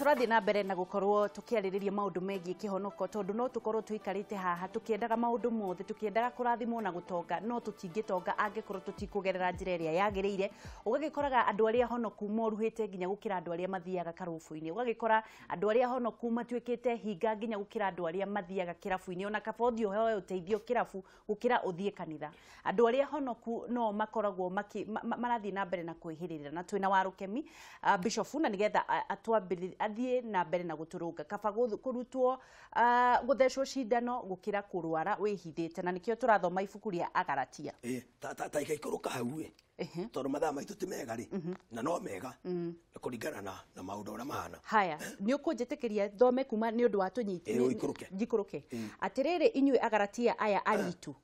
Tũrathiĩ na mbere na gũkorwo tũkĩarĩrĩria maũndũ megiĩ kĩhonoko, tondũ no tũkorwo tũikarĩte haha tũkĩendaga maũndũ mothe, tũkĩendaga kũrathimwo na gũtonga, no tũtingĩtonga angĩkorwo tũtikũgerera njĩra ĩrĩa yagĩrĩire. Ũgagĩkoraga andũ arĩa honoku moruhĩte nginya gũkĩra andũ arĩa mathiaga karũbũ-inĩ, ũgagĩkora andũ arĩa honoku matuĩkĩte hinga nginya gũkĩra andũ arĩa mathiaga kĩrabu-inĩ, ona kaba ũthiĩ ũhoe ũteithio kĩrabu gũkĩra ũthiĩ kanitha. Andũ arĩa honoku no makoragwo marathiĩ na mbere na kwĩhĩrĩra, na twĩna Warũkemi Bishop na nĩgetha athiĩ na mbere na gũtũrũnga. Kaba kũrutwo gũthecwo cindano gũkĩra kũrwara wĩhithĩte, na nĩkĩo tũrathoma ibuku rĩa Agalatia. Ta ikaikũrũka hau ĩ, tondũ mathaa maitũ ti mega rĩ, na no mega kũringana na maũndũ ũrĩa mahana. Haya, nĩ ũkũnjĩtĩkĩria thome kuma nĩ ũndũ wa tũnyiti ũikũrũke. Njikũrũke. Atĩrĩrĩ inyuĩ Agalatia aya aritu,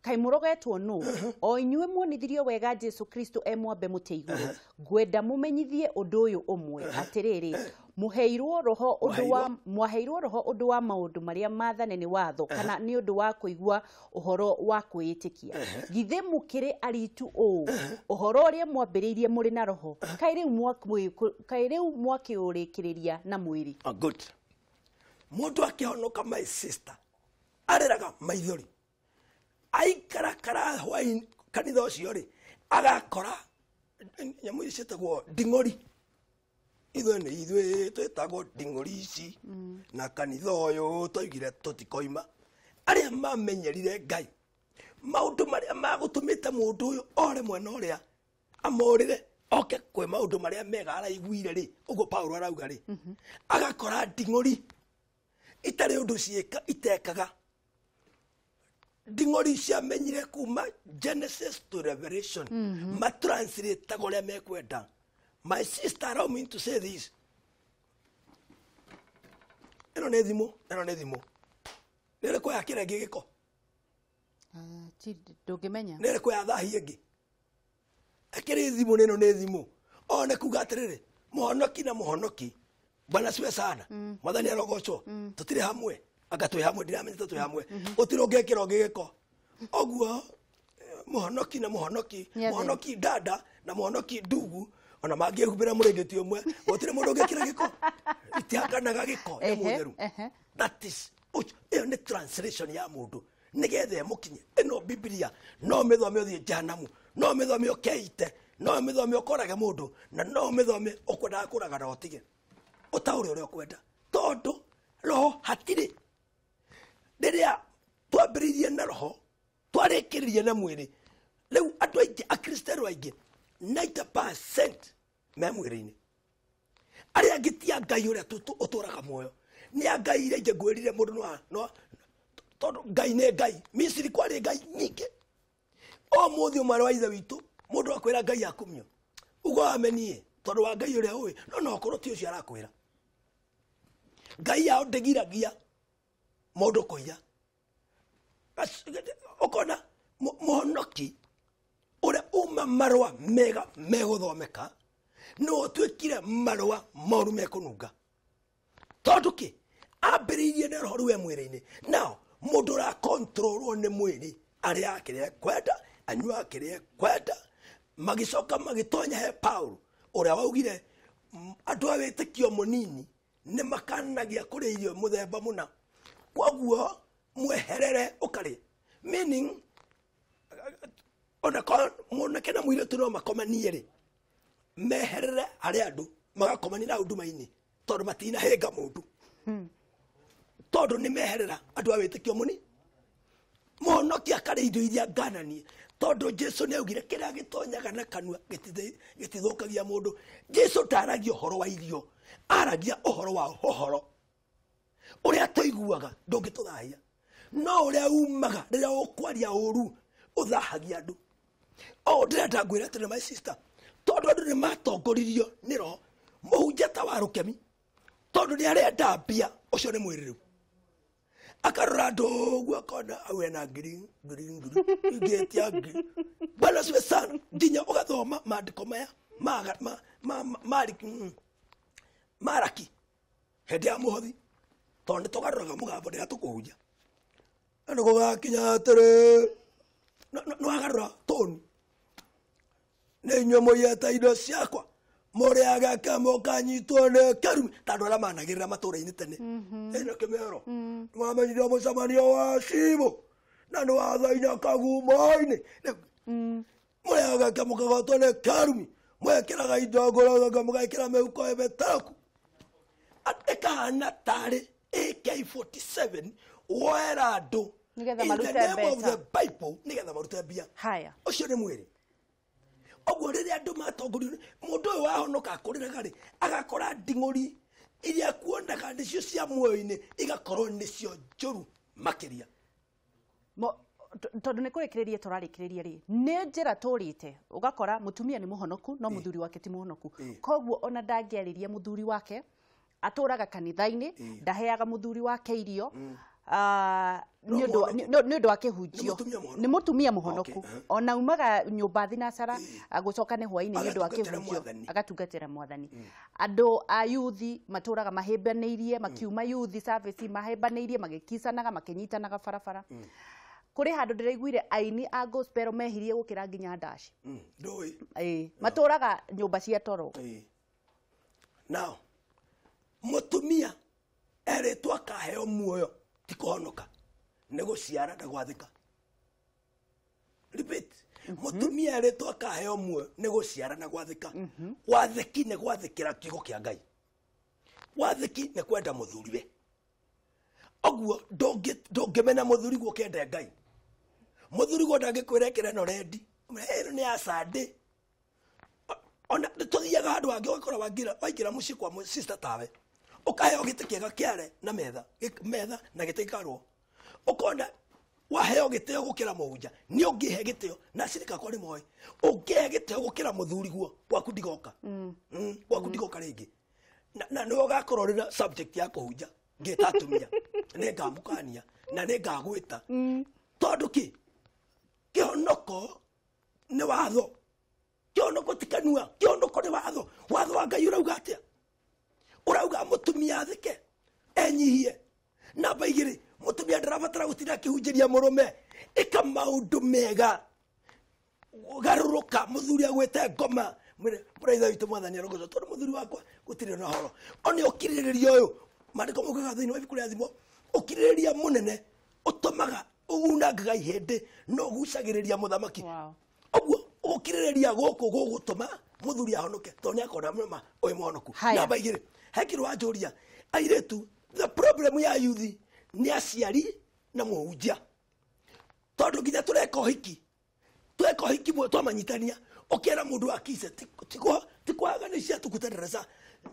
kaĩ mũrogetwo nũ? O inyuĩ muonithirio wega Jesu Kristo e mwambe mũtĩ igũrũ. Ngwenda mũmenyithie ũndũ ũyũ ũmwe, atĩrĩrĩ, mũheirwo roho ũndũ wa mwaheirwo roho ũndũ wa maũndũ marĩa maathane nĩ watho, kana nĩ ũndũ wa kũigua ũhoro wa kwĩĩtĩkia. Githĩ mũkĩrĩ aritu ũũ, ũhoro ũrĩa mwambĩrĩirie mũrĩ na roho, kaĩ rĩu mwakĩũrĩkĩrĩria na mwĩrĩ? Good. Mũndũ akĩhonoka, my sister, arĩraga maithori, aikarakara hwaĩ kanitha ũcio rĩ, agakora nyamũ ici ciĩtagwo nding'ori. Ithuĩ nĩ ithuĩ twĩtagwo nding'ori ici, na kanitha ũyũ twaigire tũtikoima. Arĩa mamenyerire Ngai, maũndũ marĩa magũtũmĩte mũndũ ũyũ ore mwena ũrĩa amorĩre oke kwĩ maũndũ marĩa mega araiguire rĩ, ũguo Paulo arauga rĩ, agakora nding'ori itarĩ ũndũ ciĩka itekaga. Nding'ori ciamenyire kuma Genesis to Revelation, matranslataga ũrĩa mekwenda. My sister, allow me to say this. Ĩno nĩ thimũ, ĩno nĩ thimũ. Nĩ ĩrĩkũ ya kĩrĩa gĩko? Ndũngĩmenya. Nĩ ĩrĩkũ ya thahi ĩngĩ? Akĩrĩ thimũ, nĩ ĩno nĩ thimũ. O nĩ kuga atĩrĩrĩ, mũhonoki na mũhonoki, Bwana siwe sana. Mwathani arogocwo. Tũtirĩ hamwe. Anga twĩ hamwe, ndiramenya twĩ hamwe. Gũtirĩ ũngĩkĩra ũngĩ gĩko. Ũguo mũhonoki na mũhonoki, mũhonoki dada na mũhonoki ndugu, ona mangĩhumbĩra mũrĩngĩti ũmwe, gũtirĩ mũndũ ũngĩkĩra gĩko. Itihakanaga gĩko, nĩ mũtheru. That is, ĩyo nĩ translation ya mũndũ nĩgetha ĩmũkinye. Ĩno Biblia no mĩthome ũthiĩ jehanamu, no mĩthome ũkeite, no mĩthome ũkorage mũndũ, na no mĩthome ũkwendaga kũraga na ũtige ũtaũre ũrĩa ũkwenda, tondũ roho hatirĩ. Rĩrĩa twambĩrĩirie na roho, twarĩkĩrĩria na mwĩrĩ. Rĩu andũ aingĩ, akristiano aingĩ 90% me mwĩrĩ-inĩ. Arĩa angĩ ti a Ngai ũrĩa ũtũraga muoyo, nĩ a Ngai iria ingĩ ngwĩrire mũndũ no tondũ Ngai nĩ Ngai. Misiri kwarĩ Ngai nyingĩ. O mũthĩ ũmwe wa ithe witũ, mũndũ akwĩra Ngai akumio, ugo amenie tondũ wa Ngai ũrĩa ũĩ, no no okorwo ti ũcio arakwĩra. Ngai yao ndĩgiragia mũndũ kũiya. Ũkona mũhonoki ũrĩa uma marũa mega megũthomeka, no ũtuĩkire marũa moru mekũnunga. Tondũ kĩ? Ambĩrĩirie na roho rĩu e mwĩrĩ-inĩ. Now mũndũ ũrakontrolwo nĩ mwĩrĩ, arĩa kĩrĩa ekwenda, anyua kĩrĩa ekwenda, magĩcoka magĩtonya he Paulo ũrĩa waugire andũ a wĩtĩkio mũnini nĩ makanagia kũrĩa irio mũthemba mũna, kwoguo mweherere ũkarĩe. Meaning ona mwanake na mũirĩtu no makomanie rĩ, meherere harĩ andũ magakomania na nduma-inĩ, tondũ matinahĩnga mũndũ, tondũ nĩ meherera andũ a wĩtĩkio mũnini. Mũhonoki akarĩa indo iria ngananie, tondũ Jesu nĩ augire kĩrĩa gĩtonyaga na kanua gĩtithũkagia mũndũ. Jesu ndaragia ũhoro wa irio, aragia ũhoro wa ũhoro ũrĩa tũiguaga ndũngĩtũthahia, no ũrĩa umaga rĩrĩa ũkwaria ũru ũthahagia andũ. O ndĩrenda ngwĩre atĩrĩ, my sister, tondũ andũ nĩ matongoririo nĩ roho, mũhunjia ta wa Rũkemi, tondũ nĩ arenda mbia, ũcio nĩ mwĩrĩ rĩu. Akarora andũ ũguo akona au ena ngiri ngiri ngiri ingĩtia ngiri. Bwana siwe sana, nginya ũgathoma maandĩko maya Maraki hĩndĩ ya mũhothi, tondũ nĩ tũgarũraga mũgambo rĩrĩa tũkũhunjia. Nĩ gũgakinya atĩrĩ, nĩ wagarũra toni, nĩ inyuĩ mũiyĩte indo ciakwa, Mũrĩaga kĩmũkanyitwo nĩ kĩrumi ta andũ arĩa managĩrĩra matũũra-inĩ tene ĩno kĩmero nĩwamenyire mũcemanio wa cibũ na nĩwathaina kagumo-inĩ mũrĩaga kĩmũkagwatwo nĩ kĩrumi mwekĩraga indo ngũrũ mũgekĩra mĩhuko ĩmĩtarũku ĩkahana tarĩ AK47 woera andũ Nĩgetha in the marute name of mbeca. the Bible nĩgetha marute mbia Haya. ũcio nĩ mwĩrĩ ũguo rĩrĩa andũ matongorio mũndũ ũyũ wahonoka akũrĩraga rĩ agakora nding'ũri iria kuonaga nĩcio cia muoyo-inĩ igakorwo nĩcio njũru makĩria. Tondũ nĩ kũrĩkĩrĩria tũrarĩkĩrĩria rĩ nĩ njĩra tũrĩte ũgakora mũtumia nĩ mũhonoku no mũthuri wake ti mũhonoku koguo ona ndangĩarĩria mũthuri wake atũraga kanitha-inĩ ndaheaga mũthuri wake irio nĩ ũndũ nĩ ũndũ wa kĩhunjio Nĩ mũtumia mũhonoku. nĩ mũtumia mũhonoku Okay, ona umaga nyũmba thinacara gũcoka nĩ hwaĩ-inĩ nĩ ũndũ wa Agatungatĩra kĩhunjio Mwathani. agatungatĩra mwathani andũ a yuthi matũraga mahĩmbanĩirie makiuma yuthi service mahĩmbanĩirie magĩkicanaga makĩnyitanaga barabara kũrĩ handũ ndĩraiguire aini a gospel mehirie gũkĩra nginya ndaci. Ndũĩ. Ĩĩ, matũraga nyũmba cia toro. Ĩĩ. Now mũtumia erĩtwo akaheo muoyo ti kũhonoka nĩ gũciara na gwathĩka. Repeat. Mũtumia erĩtwo akaheo muoyo nĩ gũciara na gwathĩka. Wathĩki nĩ gwathĩkĩra kiugo kĩa Ngai. Wathĩki nĩ kwenda mũthuriwe. Ũguo ndũngĩmena mũthuriguo ũkĩende Ngai. Mũthuriguo ndangĩkwĩra ĩkĩra ĩno rendi. Ĩno nĩ ya Sunday. Ona tũthiaga handũ hangĩ ũgakora waingĩra mũciĩ kwa sister tawe ũkaheo gĩtĩ kĩega kĩare na metha metha na gĩtĩ gĩkarwo ũkona waheo gĩtĩo gũkĩra mũhunja nĩ ũngĩhe gĩtĩo na cirika akwa nĩ moĩ ũngĩhe gĩtĩo gũkĩra mũthuriguo gwaku ndigoka gwaku ndigoka rĩngĩ na nĩwe ũgakorwo ũrĩ na subject ya kũhunja ngĩta atumia nĩ ngamũkania na nĩ ngagwĩta tondũ kĩ kĩhonoko nĩ watho kĩhonoko ti kanua kĩhonoko nĩ watho watho wa Ngai ũrauga atĩa ũrauga mũtumia athĩke enyihie namba igĩrĩ mũtumia ndarabatara gũtinda akĩhunjĩria mũrũme ĩka maũndũ mega garũrũka mũthuri agwĩte ngoma mwĩre mũraitha witũ mwathani arogocwo tondũ mũthuri wakwa gũtirĩ na ũhoro one ũkirĩrĩria ũyũ maandĩko maugaga thĩinĩ wa ibuku rĩa Thimo ũkirĩrĩria mũnene ũtũmaga unangaga ihĩndĩ no ũgucagĩrĩria mũthamaki. Wow. Ũguo gũkirĩrĩria gũkũ gũgũtũma mũthuri ahonoke tondũ nĩ akona mũrũma ũyũ mũhonoku. Haya. Namba igĩrĩ he kĩndũ wanjũria airĩtu the problem ya yuthi nĩ aciari na mũhunjia tondũ nginya tũreka ũhiki tweka ũhiki twamanyitania ũkĩra mũndũ wa kise ti kwaga nĩ cia tukutendereza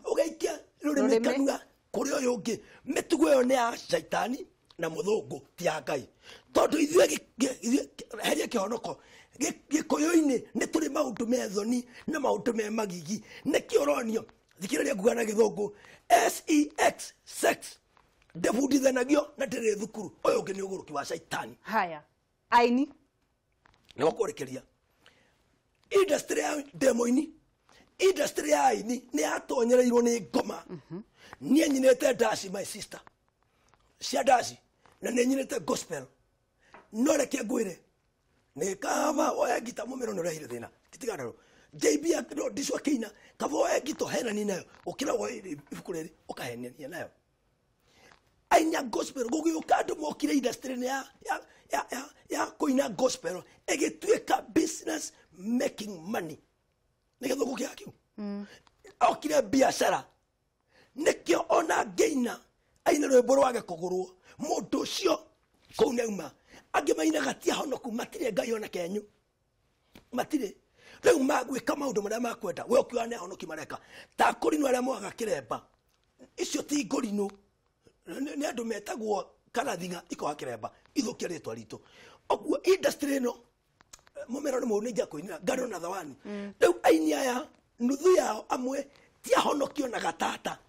ũgaikia rũrĩmĩ Rũrĩmĩ. kanua kũrĩ ũyũ ũngĩ mĩtugo ĩyo nĩ ya caitani na mũthũngũ ti ya Ngai tondũ ithuĩ heria kĩhonoko gĩkũyũ-inĩ nĩ tũrĩ maũndũ me thoni na maũndũ me magigi nĩkĩo ũronio thikĩrĩria nguga na gĩthũngũ sex sex ndĩbundithanagio na ndĩrĩ thukuru ũyũ ũngĩ nĩ ũgũrũki wa caitani. Haya aini nĩ gũkũrĩkĩria industry ya ndemoini industry ya aini nĩ yatonyereirwo nĩ ngoma niĩ nyinĩte ndaci my sister cia ndaci na nĩ nyinĩte gospel no reke ngwĩre nĩ kaba woe ngita mũmero nĩ ũrehire thĩna titigana JB no ndicwa kĩina kaba woe ngita ũhenanie nayo gũkĩra woe ibuku rĩrĩ ũkahenania nayo aini a gospel gũgĩũka andũ mokire industry-inĩ ya kũina gospel ĩgĩtuĩka business making money nĩ gĩthũngũ kĩa kĩu okire biacara nĩkĩo ona ngĩina aina rwĩmbo rwage kũgũrwo mũndũ ũcio kũu nĩauma angĩ mainaga ti ahonoku matirĩ Ngai ona kenyu matirĩ rĩu magwĩka maũndũ marĩa makwenda we ũkiuga nĩ ahonoki mareka ta kũrinũ arĩa moaga kĩremba icio ti ngũrinũ nĩ andũ metagwo karathinga ikoha kĩremba ithũkia rĩtwa ritũ ũguo industry ĩno mũmero nĩ mũru nĩ ingia kũinĩra ngano na thawani rĩu aini aya nuthu yao amwe ti ahonokio na gatata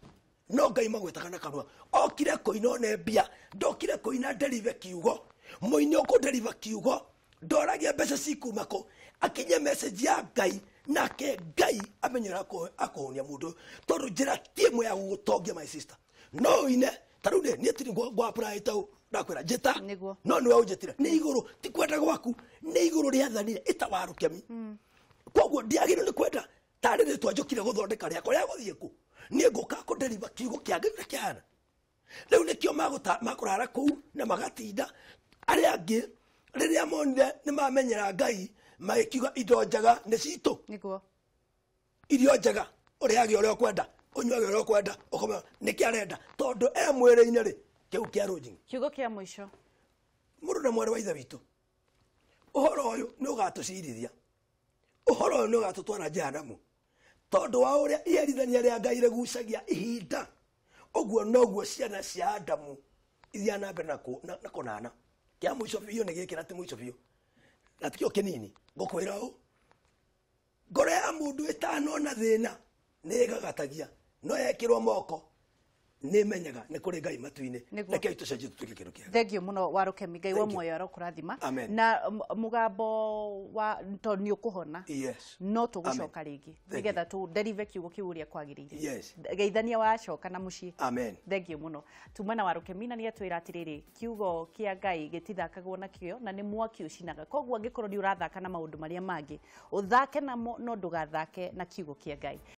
no Ngai magwĩtaga na kanua okire kũina one mbia ndokire kũina nderive kiugo mũini ũkũnderiva kiugo ndoragia mbeca cikuma kũ akinye message ya Ngai nake Ngai amenye ũrĩa akũhũnia mũndũ ũyũ tondũ njĩra ti ĩmwe ya gũgũtongia my sister no ũine ta rĩu niĩ tiri ngwa apply tau ndakwĩra njĩta Nĩguo. no nĩwe ũnjĩtire nĩ igũrũ ti kwenda gwaku nĩ igũrũ rĩathanire ĩta warũkemi koguo ndiagĩrĩirwo nĩ kwenda Tarĩ rĩtwa njũkire gũthondeka rĩakwa rĩa gũthiĩ kũ? Niĩ ngũka kũnderiva kiugo kĩa Ngai ũrĩa kĩhana. Rĩu nĩkĩo makũrara kũu na magatinda. Arĩa angĩ rĩrĩa monire nĩ mamenyera Ngai, magĩkiuga indo njega nĩ citũ. Nĩguo. Irio njega, ũrĩage ũrĩa ũkwenda, ũnyuage ũrĩa ũkwenda, ũkome nĩkĩ arenda, tondũ e mwĩrĩ-inĩ rĩ, kĩu kĩa rũnjing'i. Kiugo kĩa mũico. Mũrũ na mwarĩ wa ithe witũ, ũhoro ũyũ nĩ ũgatũcirithia, ũhoro ũyũ nĩ ũgatũtwara jehanamu, tondũ wa ũrĩa iherithania rĩa Ngai rĩgucagia ihinda, ũguo noguo ciana cia Adamu ithiaga na mbere na kũnana. Kĩa mũico biũ nĩ gĩkĩ, na ti mũico biũ, na tikĩo kĩnini, ngũkwĩra ũũ, ngoro ya mũndũ ĩtanona thĩna nĩ ĩgagatagia, no yekĩrwo moko nĩ menyaga nĩ kũrĩ Ngai matu-inĩ. Nĩguo. Rekei tũcenjie tũtuĩke kĩndũ kĩega. Thank you muno Warũkemi, Ngai wa Thank you. muoyo arokũrathima. Amen. Na mũgambo wa to nĩ ũkũhona. Yes. No tũgũcoka rĩngĩ Thank nĩgetha tũ derive kiugo kĩu ũrĩa kwagĩrĩire. Yes. Geithania wacoka na mũciĩ. Amen. Thank you muno. Tuma na Warũkemi na nĩ atwĩra atĩrĩrĩ, kiugo kĩa Ngai gĩtithakagwo nakĩo na nĩ mwaki ũcinaga. Koguo angĩkorwo nĩ ũrathaka na maũndũ marĩa mangĩ, ũthake namo no ndũgathake na kiugo kĩa Ngai.